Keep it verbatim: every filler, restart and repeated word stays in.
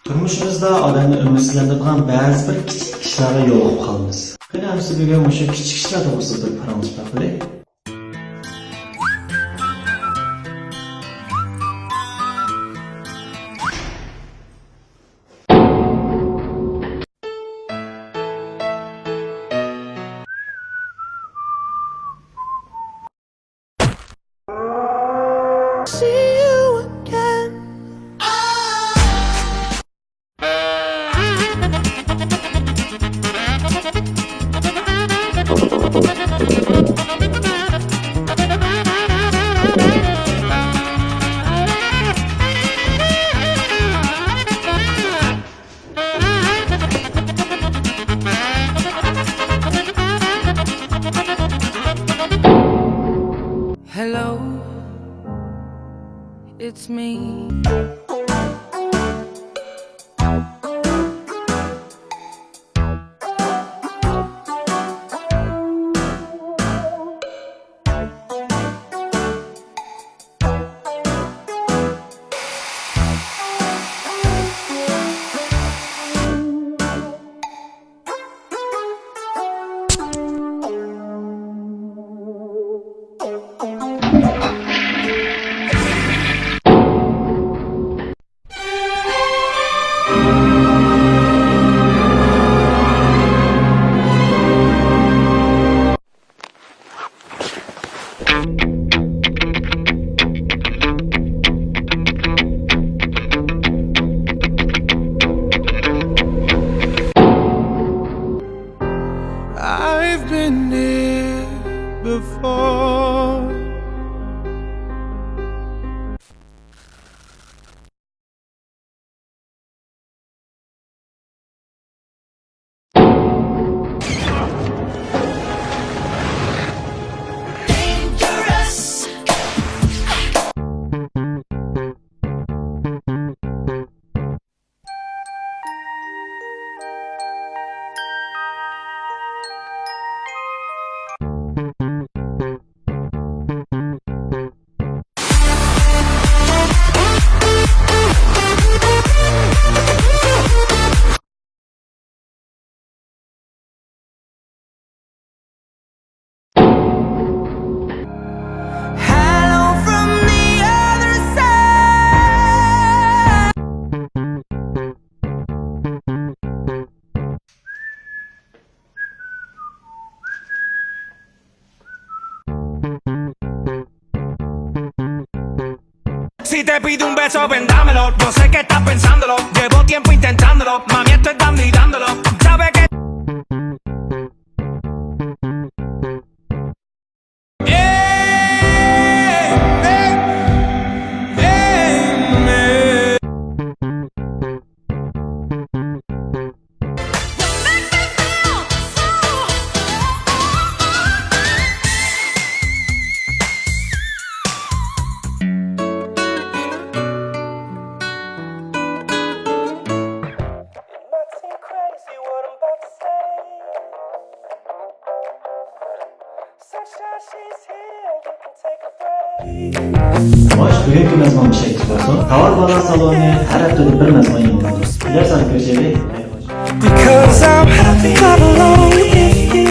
تۇرمۇشىمىزدا ئادەمنى ئۈمىدسىزلەندۈرىدىغان بەزى بىر كىچىك ئىشلارغا يولۇقۇپ قالىمىز. قېنى ئەمىسە بۈگۈن مۇشۇ كىچىك ئىشلار توغرىسىدا بىر پاراڭلىشىپ باقايلى. See you again. Hello, it's me. I've been here before. Hello from the other side. Si te pido un beso, vendámelo. Yo sé que estás pensándolo. Llevo tiempo intentándolo. Mami, esto es dando y dándolo. Sabe que خوش، بۈگۈنكى مەزمۇنىمىز شەكىللىشىۋاتىدۇ. تاۋار بالا سالونى ھەر ھەپتىدە بىر مەزمۇن يېڭىلىدۇ. كېلەر ساندا كۆرۈشەيلى. Because I'm happy all alone if you